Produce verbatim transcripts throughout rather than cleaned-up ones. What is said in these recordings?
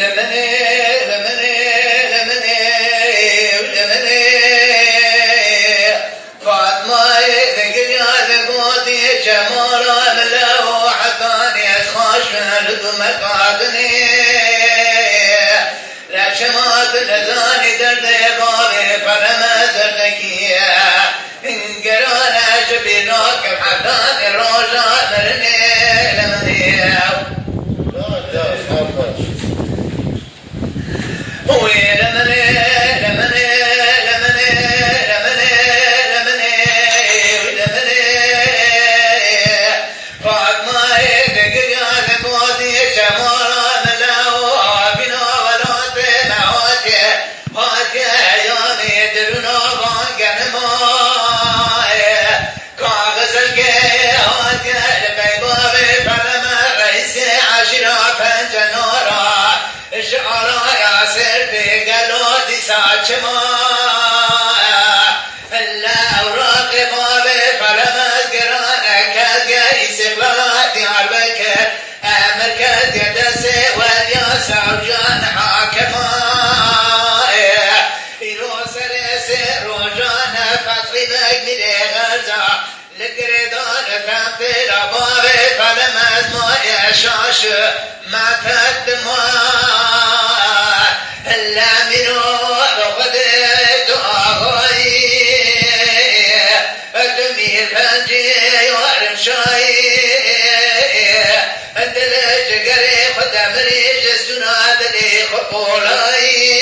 Li min ê, li min ê, li min ê, li min ê. Fatmayê digiriya digotî, Cemala min lew hetanî ez xweş li du me kadinê. Lê çima tu nizanî derdê bavê Felemez derdekî ye. Geran e ji bîr nakim hetanî roja mirinê li min ê. Wî li min ê, li min ê, li min ê, li min ê, li min ê, wî li min ê. Fatmayê digiriya digotî, Cemala min lew havîna welatê me hatiye, hatiye yanî dirûna van genima ye. Kaxizilkê hatiye li pey bavê Feleme reîsê eşîra Pencenara. Ji alaya Sêrtê gelo dîsa çima? Lewraqê bavê Felemez giran e, ketiye Îstiqlala Diyarbekir, emir ketiye destê Welîa Sewcan hakima. Îro serê sê rojan e, Fethî Beg mîrê Xerza. Li girêdan e, Fethî la bavê Felemez maye şaş, me tet dima. Helle mîro bi Xwedê tu axayî, tu mîr pencî yarim şayî. Dilê cigerê xwe demirî, ji sûna dilê xwe polayî.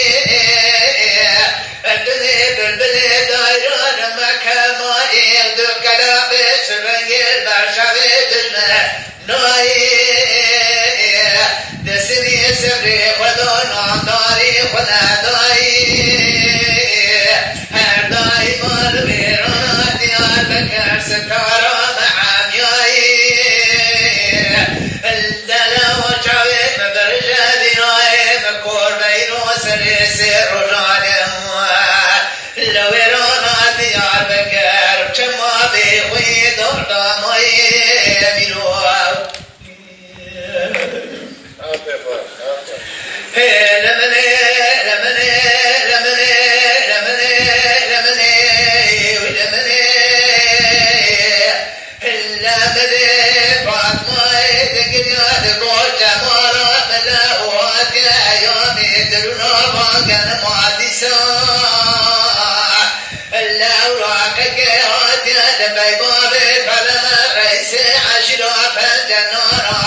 Dilê bilbilê dayran me kemayî, du kelaqê sivengê li ber çavê dijmin nayî. Di sinî sebrê xwe da, nandarî xwe nedayî. Her daîma li wêrana Diyarbekir sitara me emyayî. Dela çavê me berje dînayê me kor beyno serê sê rojanê me. Li wêrana Diyarbekir çima bê xwî dor damayê mîro. Hê li min ê, li min ê, li min ê, li min ê, li min ê, wî li min ê. Hille milê Fatmayê digiriya digot, Cemala mile û hatiye eyamê dirûna van genima dîsa. Lewraqekê hatiye li pey bavê Feleme reîsê eşîra Pencenara.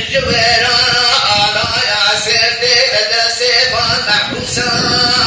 Ji wêrana alaya Sêrtê bi destê van mehbûsan.